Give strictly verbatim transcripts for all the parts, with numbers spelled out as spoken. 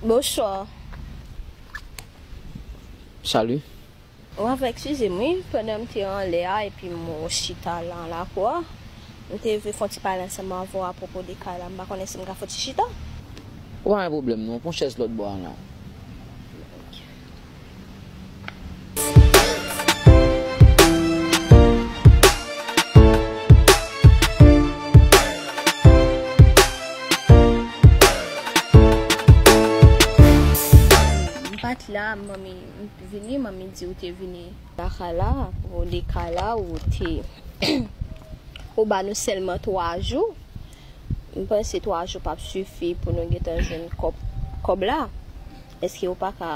Bonswa. Salut. Ou ap eskize m, wi, pandan m te anlè a epi m chita la nan lakou a. M te vle fè yon ti pale ansanm avè w apwopo de kay la. M pa konnen si m ka fè yon ti chita. Ou pa gen pwoblèm non, pran chèz lòt bò a la. M pati la, manmi, m vini, manmi di ou te vini lakay la, pou de kay la, ou te, ou ba nou sèlman twa jou. M panse twa jou p ap sifi pou nou gentan jwenn kòb, kòb la. Èske ou pa ka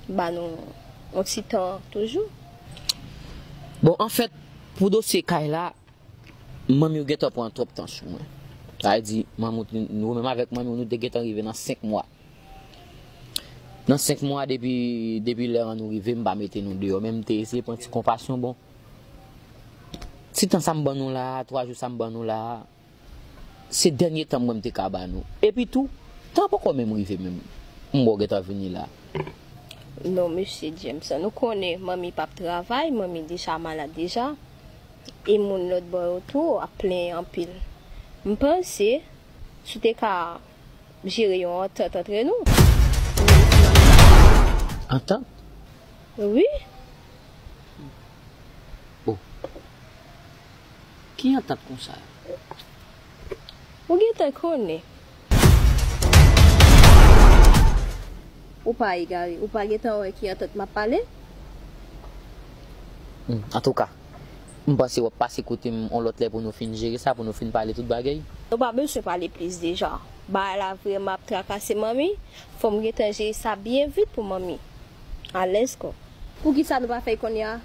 ba nou yon ti tan toujou? Bon, anfèt, pou dosye kay la, manmi w gentan pran twòp tan sou mwen. Sa vle di, manmi w, nou menm avèk manmi w, nou te gentan rive nan senk mwa. Nan senk mwa depi, depi lè an nou rive, m pa mete nou deyò. Men m te eseye pran ti konpasyon, bon. Ti tan sa m ban nou la, twa jou sa m ban nou la, se dènye tan mwen m te ka ba nou. Epi tou, tan poko menm rive menm. M wè w gentan vini la. Non, mesye James, nou konnen manmi p ap travay, manmi deja malad deja. E moun lòt bò yo tou ap plenyen anpil. M panse, si w te ka jere yon antant antre nou. Antant? Wi. Oh. Ki antant konsa? Ou gentan konnen. Ou pa egare, ou pa gentan wè ki antant m ap pale? Hmm, antouka, m panse w ap pase kote m yon lòt lè pou nou fin jere sa, pou nou fin pale tout bagay. Nou pa bezwen pale plis deja. Bagay la vrèman ap trakase manmi. Fò m gentan jere sa byen vit pou manmi alèz kò. Poukisa nou pa fè l kounye a?